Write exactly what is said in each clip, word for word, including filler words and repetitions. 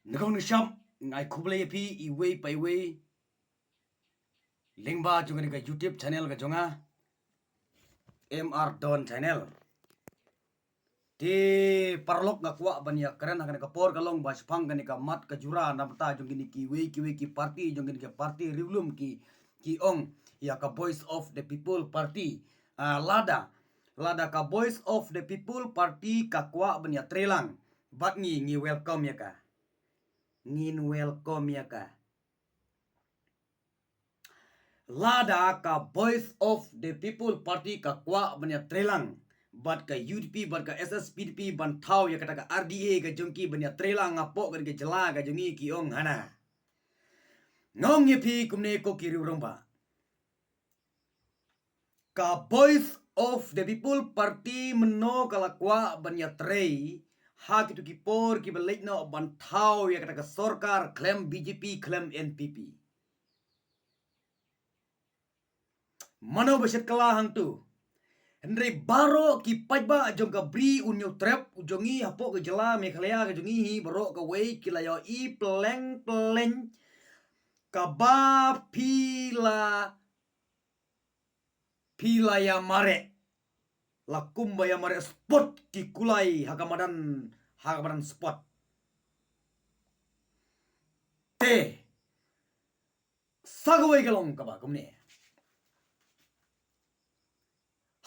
Nangkong nangshap, nga ai khublei ïa phi iwei pa iwei lyngba jong kane ka YouTube channel ka jong nga, M R Don Channel. Te paralok, nga kwah ban ïa kren ha kane ka por ka long ba shaphang kane ka mat ka jura na bynta jong kine kiwei kiwei ki party, jong kine ki party riewlum ki, ki ong ïa ka Voice of the People Party. Ah, lada, lada ka Voice of the People Party ka kwah ban ïatreilang bad ngi, ngi welcome ïa ka. Ngin welcome ïa ka. Lada ka Voice of the People Party ka kwah ban ïatreilang bad ka U D P bad ka S S P D P ban thaw ïa kata ka R D A ka jong ki ban ïatreilang hapoh kane ka jylla ka jong ngi, ki ong hana. Nga ong ïa phi kumne ko ki riew rangbah. Ka Voice of the People Party mynno ka la kwah ban ïatrei ha kito ki por kiba leit noh ban thaw ïa kata ka sorkar khlem B J P khlem N P P. Mano ba shet kylla hangto? Hynrei baroh ki paidbah jong ka Bri U Hynñiewtrep u jong ngi hapoh ka jylla Meghalaya ka jong ngi hi baroh kawei ki la ïohi pleng pleng kaba phi la, phi la ïa mareh, la kumba ïa mareh spot ki kulai ha ka madan, ha ka madan spot. Te sa kawei ka long kaba kumne.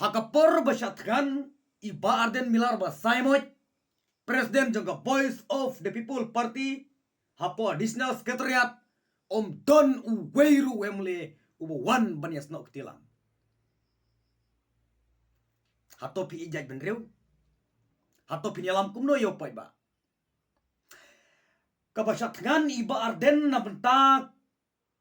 Ha ka por ba shah thngan i Bah Ardent Miller Basaiawmoit, President jong ka Voice of the People Party, hapoh Additional Secretariat, ym don uwei ruh u M L A uba wan ban ïasnoh kti lang. Hato phi ïeit jaitbynriew? Hato phin ïalam kumno ïa u paidbah? Kaba shah thngan i Bah Ardent na bynta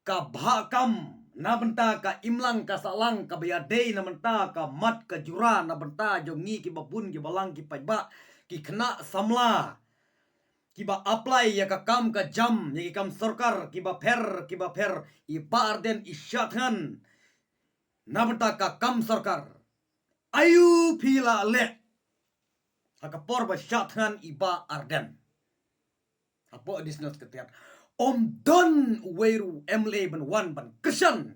ka bhah kam, na bynta ka imlang ka sahlang kaba ïadei na bynta ka mat ka jura na bynta jong ngi kiba bun kiba lang ki paidbah, ki khynnah samla kiba apply ïa ka kam ka jam, ïa ki kam sorkar kiba pher kiba pher, i Bah Ardent i shah thngan na bynta ka kam sorkar. Aïu phi la leh ha ka por ba shah thngan i Bah Ardent hapoh Additional Secretariat? Ym don uwei ruh u M L A ban wan ban kyrshan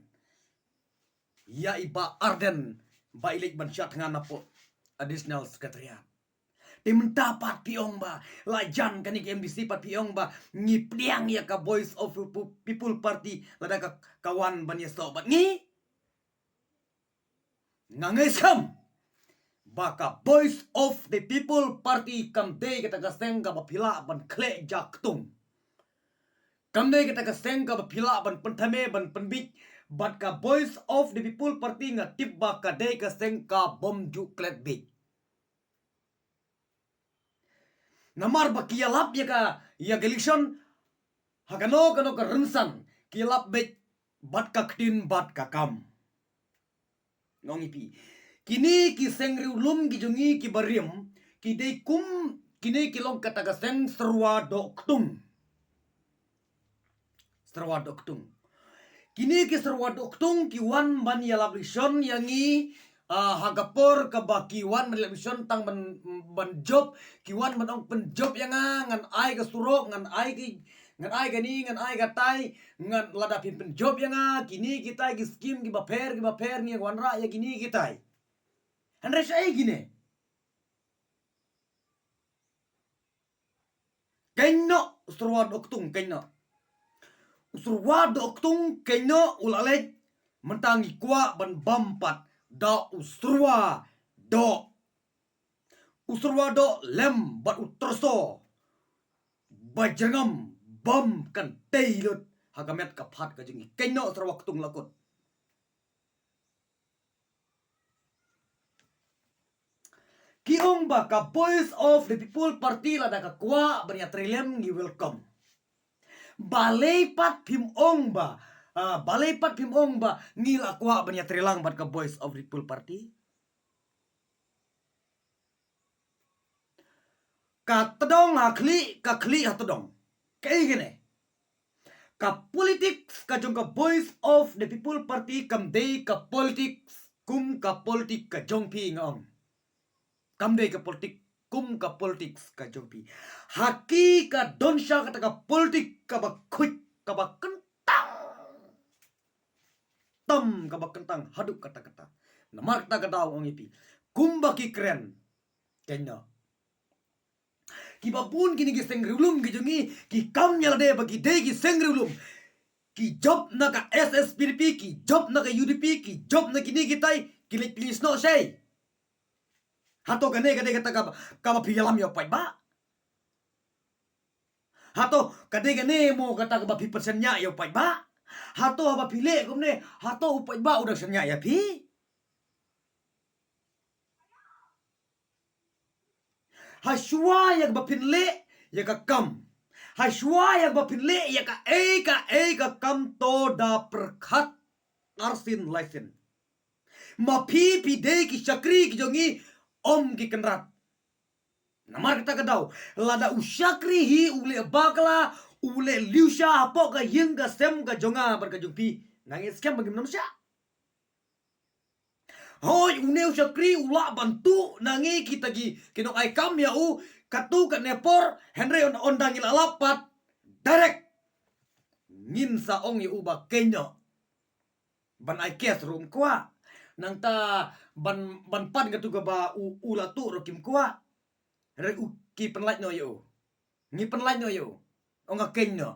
ïa i Bah Ardent ba i leit ban shah thngan hapoh Additional Secretariat. Te mynta pat phi ong ba la jan kane ka M D C, pat phi ong ba ngi pdiang ïa ka Voice of People Party lada ka, ka wan ban ïasoh bad ngi. Nga ngeit skhem ba ka Voice of the People Party kam dei kata ka seng kaba phi lah ban khleh ja ktung. Kam dei kata ka seng kaba phi lah ban pynthame ban pynbiej. Bad ka Voice of the People Party nga tip ba ka dei ka seng kabym ju klet biej. Namar ba ki ïalap ïa ka, ïa ka election ha kano kano ka rynsan ki ïalap beit bad ka ktien bad ka kam. Nga ong ïa phi, kine ki seng riewlum ki jong ngi kiba rim, ki dei kum, kine ki long kata ka seng syrwa doh ktung. Syrwa doh ktung. Kine ki syrwa doh ktung ki wan ban ïalap election ïa ngi, ah, ha ka por kaba ki wan ban ïalap election tang ban, ban jop, ki wan ban ong pynjop ïa nga, ngan ai ka surok, ngan ai ki, ngan ai kane, ngan ai katai, ngan, lada phin pynjop ïa nga, kine kitai ki skim kiba pher, kiba pher ngi wanrah ïa kine kitai. Hynrei shaei kine? Kynnoh u syrwa doh ktung, kynnoh. U syrwa doh ktung, kynnoh u la leit, mynta ngi kwah ban bam pat da u syrwa doh. U syrwa doh lem bad u tyrso ba jyrngam bam kan tei lut ha ka met ka phad ka jong ngi. Kynnoh u syrwa ktung la kut. Ki ong ba ka Voice of the People Party lada ka kwah ban ïatrei lem ngi welcome. Balei pat phim ong ba, ah, balei pat phim ong ba ngi la kwah ban ïatrei lang bad ka Voice of the People Party? Ka tdong ha khlieh, ka khlieh ha tdong. Kaei kane? Ka politics ka jong ka Voice of the People Party kam dei ka politics kum ka politics ka jong phi, nga ong. Kam dei ka politics Kum ka politics ka jong phi, ha ki ka don sha kata ka politic kaba khuid, kaba kyntang. Tam kaba kyntang haduh katta katta. Namar kata ka daw ong ïa phi, kumba ki kren, kynnoh. Kiba bun kine ki seng riewlum ki jong ngi ki kam ïa lade ba ki dei ki seng riewlum. Ki jop na ka S S P D P, ki jop na ka U D P, ki jop na kine kitai, ki leit pynïasnoh shai. Hato kane ka dei kata kaba, kaba phi ïalam ïa u paidbah? Hato ka dei kane mo kata kaba phi pynshaniah ïa u paidbah? Hato haba phi leh kumne, hato u paidbah u dang shaniah ïa phi? Hashwa ïa kaba phin leh ïa ka kam, hashwa ïa kaba phin leh ïa kaei kaei ka kam, to da pyrkhat arsien laisien. Ma phi phi dei ki shakri ki jong ngi, ym ki kynrad. Namar kata ka daw, lada u shakri hi u leh bakla, u leh liusha hapoh ka ïing ka sem ka jong nga bad ka jong phi, nga ngeit skhem ba ngim nym shah. Hooid, une u shakri u lah ban tuh na ngi kita ki, ki nongai kam ïa u katto katne por, hynrei ynda ngi la lap pat, direct ngin sa ong ïa u ba kynnoh. Ban ai case ruh ym kwah. Nangta ban, ban pan katu kaba u, u la tuh ruh kim kwah. Hynrei u, ki pynlait noh ïa u. Ngi pynlait noh ïa u. Ong nga kynnoh.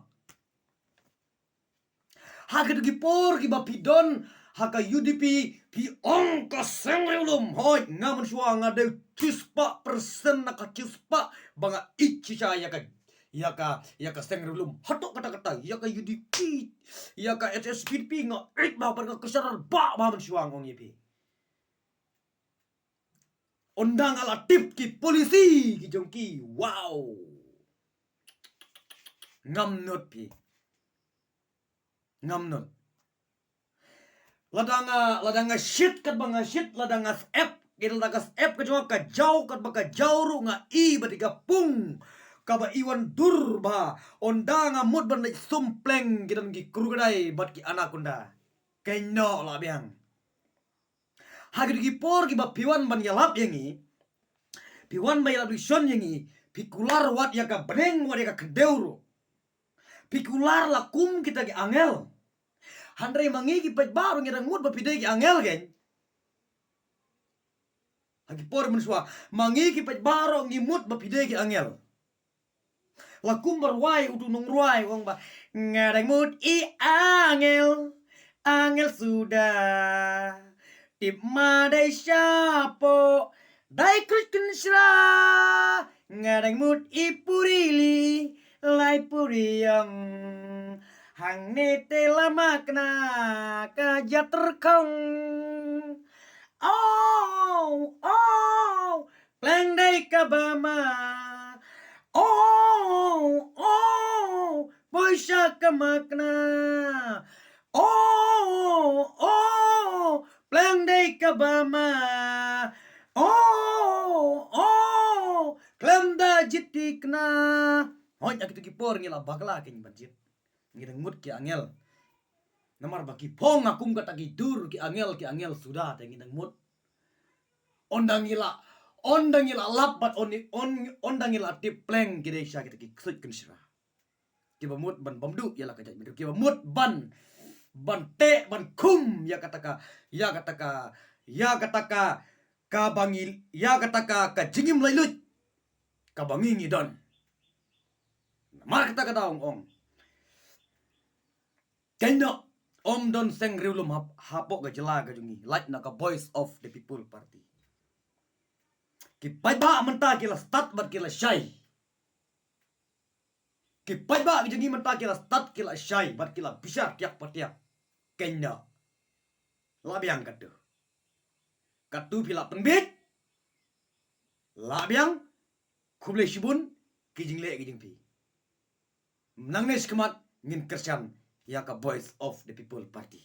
Ha katu ki por kiba phi don ha ka U D P, phi ong ka seng riewlum. Hooid, nga mynshuwa nga dei shispah persen na ka shispah ba nga ïeit shisha ïa ka, ïa ka, ïa ka seng riewlum. Hato kata kata, ïa ka U D P, ïa ka S S P D P nga ïeit bha bad nga kyrshan bha bha mynshuwa, nga ong ïa phi. Ynda nga la tip ki policy ki jong ki, wow. Ngam nud phi. Ngam nud. Lada nga, lada nga shit katba nga shit, lada nga sep, ki lada ka sep ka jong nga ka jaw katba ka jaw ruh, nga i bad i ka pung kaba i wan dur bha. Ynda nga mut ban leit sum pleng ki don ki crocodile bad ki anaconda. Kynnoh lah biang. Ha kito ki por kiba phi wan ban ïalap ïa ngi, phi wan ban ïalap election ïa ngi, phi kular wat ïa ka bneng wat ïa ka khyndew ruh. Phi kular la kum kita ki angel. Hynrei ma ngi ki paidbah ruh ngi dang mut ba phi dei ki angel kein. Ha ki por mynshuwa, ma ngi ki paidbah ruh ngi mut ba phi dei ki angel. La kum ba rwai utu u nongrwai u ong ba, nga dang mut i angel, angel suda. Tip ma dei shapoh, dei khreh kynshra. Nga dang mut i puri li, lai puri ïong. Hangne te la makna ka jatyrkhong. Oh, oh, pleng dei kaba ma. Oh, oh, poi sha ka makna. Oh, oh, pleng dei kaba ma. Oh, oh, khlem da jied thikna. Hooid, ha kito ki por ngi la bakla kein ban jied. Ngi dang mut ki angel. Namar ba ki phong ha kum kata ki dur ki angel, ki angel suda te ngi dang mut. Ynda ngi la, ynda ngi la lap bad ynda, ynda ngi la tip pleng ki dei sha kita ki ksuid kynshra. Kiba mut ban bam duh ïa la ka jaitbynriew, kiba mut ban, ban teh, ban khum ïa kata ka, ïa kata ka, ïa kata ka, kaba ngi, ïa kata ka, ka jingim laitluid kaba ngi ngi don. Namar kata ka daw ong ong. Kynnoh, ym don seng riewlum hap, hapoh ka jylla ka jong ngi lait na ka Voice of the People Party. Ki paidbah mynta ki la stad bad ki la shai. Ki paidbah ki jong ngi mynta ki la stad, ki la shai bad ki la bishar tiak patiak. Kynnoh. Lah biang katu. Katu phi la pynbeit. Lah biang, khublei shibun, ki jingleh ki jong phi. Nangne shakhmat ngin kyrshan ïa ka Voice of the People Party.